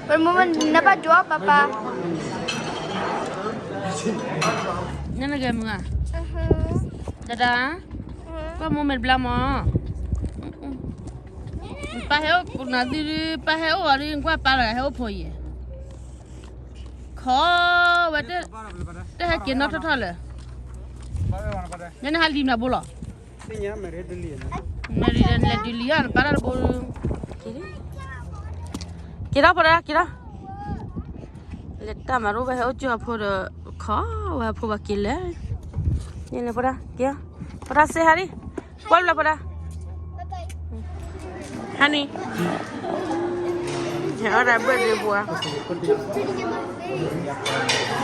ပမ့ၢ်နဘၣ်ဒိးပၢ်ပၢ်, နနဂဲၤမုာ်ဧါ, တဒါ, ကွၢ်မိၢ်မဲာ်တဘျါမး, ပၢ်ဟဲအိၣ်ကိးနၤသုဒုး, ပၢ်ဟဲအိၣ်အီၤဒုး နကွၢ်ပၢ်လီၤ ဟဲအိၣ်ဖိအံၤ, ခီဝဲ, တဟဲက့ၤနီၣ်ထီၣ်ထီၣ်လၢာ်, နနဟးလံၤမနၤဘိလီၤ, မဲာ်ရံၤလဲၤဒုးလံၤဧါ နပၢ်တၢ်တဘိ, က့ၤထီၣ်ဖိဒါ က့ၤထီၣ်, လဲၤတၢ်မၤရိဝဲဟဲအိၣ်ကၠိအဖိဒီး, ခီဝဲဖိဘၣ်က့ၤလဲၤ, န့ၣ်လဲၤဖိဒါ, က့ၤ, ဖိဒါစ့ဟါဒံ, ကွၢ်လၢဖိဒါ, honey, ဟဲအီၣ်ဒၣ် birthday boy,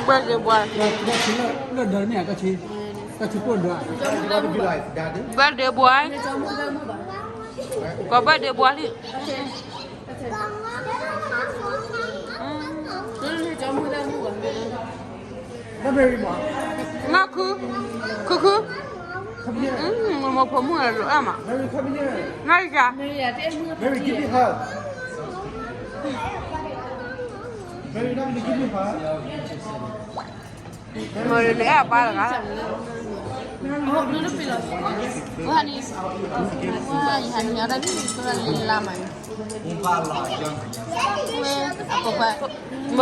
birthday boy, birthday boy, ကီး birthday boy လံ, မၤခု, ခုခု, မ့ၢ်ဖိမုၣ်လၢအမး, မၤယၤ, Mary, let me give you hug. မ့ၢ်နအဲၣ်အပၢ်တဂၤလီၤ, ယဟးနံၤအီၣ်တၢ်ဒ်သိးလၢလါမး, မ့ၢ်ဘၣ်အီၣ်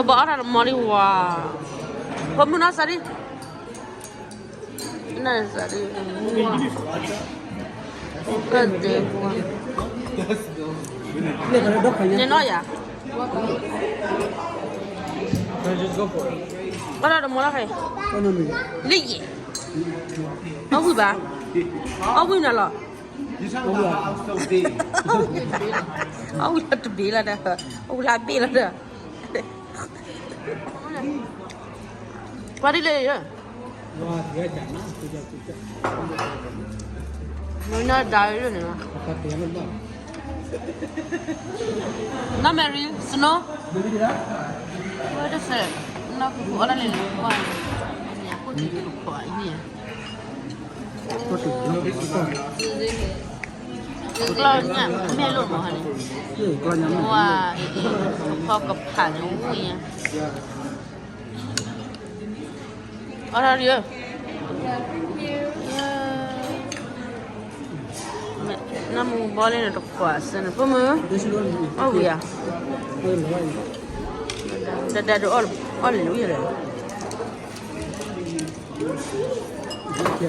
တၢ်တမီၤဒံးဝါ, ဖိမုၣ်နီၢ်စၤဒံ, နစၤဒံ, ကဒ့, နနီၢ်ယၤ, အီၣ်တၢ်တမီၤလီၤခဲအံၤ, လံယဲၢ်, အီၣ်ဝံၣ်ဘၣ်, အီၣ်ဝံၣ်နၤလီၤ, အီၣ်ဝံၣ်လီၤတဘ့ၣ်လီၤဒီး, အီၣ်ဝံၣ်လီၤဘ့ၣ်လီၤဒီး, ပှၤဒ်လဲၣ်, မ့ၢ်နဒါန့ၣ်, နီၢ် Mary, Snow, ဝဲတစဲး, နီၢ်ကကူအီၣ်တၢ်လဲၣ်လဲၣ်, ကွၢ်, န့ၣ်အခိၣ်ထံးတခွးအံၤန့ၣ်, ကျီၢ်ညၣ်မဲာ်လိၣ်မးဟါန့ၣ်, ဝါ, အဖီကဖးန့ၣ်ဝံၣ်ညါ, အီၣ်ထီၣ်ဒံးဧၢ, နမူဘီလၢနတခွးစဲန့ၣ် ဖိမုၣ်, အီၣ်ဝံၤဧါ, ဒဒါဒုးအီၣ်လဲၣ်ဝံၤလဲၣ်, အီၣ်ထီၣ်, တ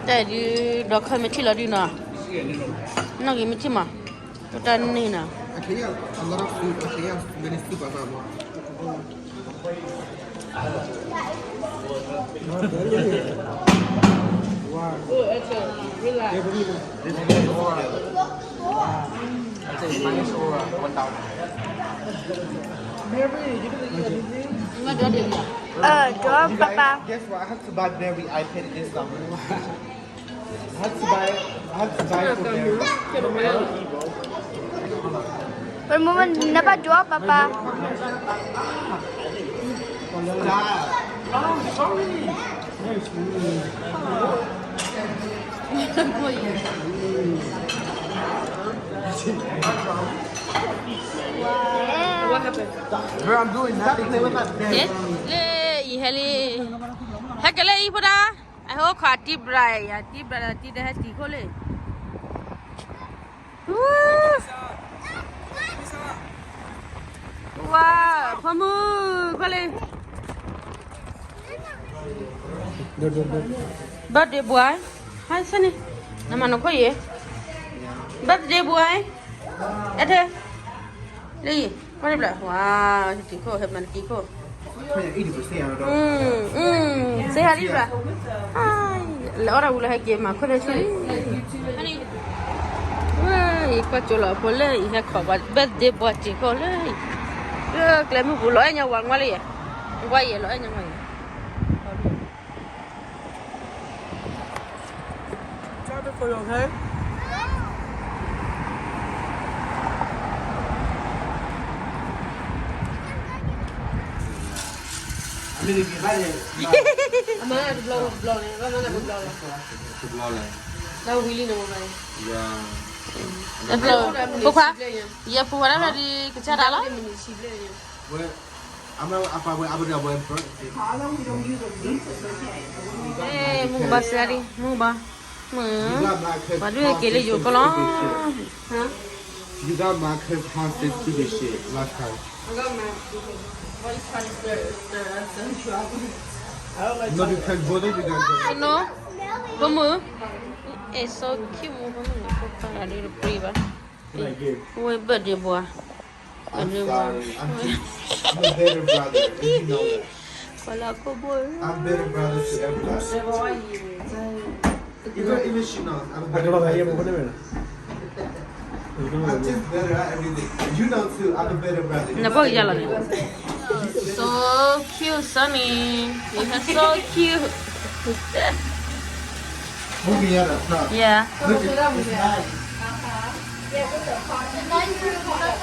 ၢ်ဒုး ဒီးခီမ့ၢ်ထံၣ်လီၤဒုးနီၤ, နီၢ်ဂ့ၤမ့ၢ်ထံၣ်မး, တၢ်န့ၣ်နီၤ, Mary, you gonna eat anything? ဒီးပပၢ်, guess what? I have to buy Mary iPad this summer. I have to buy, I have to buy for Mary. ပမ့ၢ်နဘၣ်ဒိးပပၢ်, လၢအံၤဟဲလံ, ဟဲက့ၤလၢအံၤဖိဒါ, အဟဲအိၣ်ခိးအတံၤဘြၤယၤ, တံၤဘြၤဒီးတံၤဒီးဟဲတံၤခိၣ်လံ, ဝါ, ဖိမုၣ်ခွဲးလံ, birthday boy, ဟါဆန့ၣ်, နမၤနခိၣ်ယဲ, birthday boy, အဲထဲ, လံ, ကွၢ်တဘျီ, ဝါ, တံၤခိၣ် ဟဲမၤတံၤခိၣ်, စ့ဟါလံဘျီ, လဲၤအီၣ်တၢ်ဝံၤလၢဟဲက့ၤမၤခွဲးသ့ဆူလံ, ယကွၢ်ကၠိလီၤအဖိလၢအံၤဟဲခိးဘၣ် birthday boy တံၤခိၣ်လၢအံၤ, လၢကျဲမုၢ်ပူၤ လီၤအဲၣ်ညါဝၤငွါလံယဲ, ဝါယဲ လီၤအဲၣ်ညါဝၤယဲ Try before you, okay? အမၤတဘျီတဘျီန့ၣ် ဘၣ်မၤတဘျီလီၤ. တဘျီလဲၣ်. လၢဝံၤလံန့ၣ်မး. ဖိခွါ, ယဖိခွါဒၣ်ဒီးကစၢ်တၢ်လီၤ. ဝဲ, အမ့ၢ်အပာ်ဝဲအပဒၢဝဲ, မုၢ်ဘၣ်စရံ, မုၢ်ဘၣ်, မုၢ်, ပှၤဒုးက့ၤလၢယိၤကီၢ်လီၤ. You got my cousin hostage to this shit last time. No, because both of you guys are ဖိမုၣ်, it's so cute, မုၣ်ဖိမုၣ်န့ၣ် ဖိခွါဒုးတပှ့ၤဘၣ်. ဝဲ birthday boy. I'm sorry. I'm too, I'm a better brother, and you know that. ပှၤလၢအခိၣ်ဘိ, I'm better brother to everybody. Even, even she knows I'm a better brother. I'm just better at everything. You know too, I'm a better brother. နဘၣ်ယၤလီၤန့ၣ်. So cute, Sonny. You are so cute. Moving at a, no. Yeah. Look at, it's nice.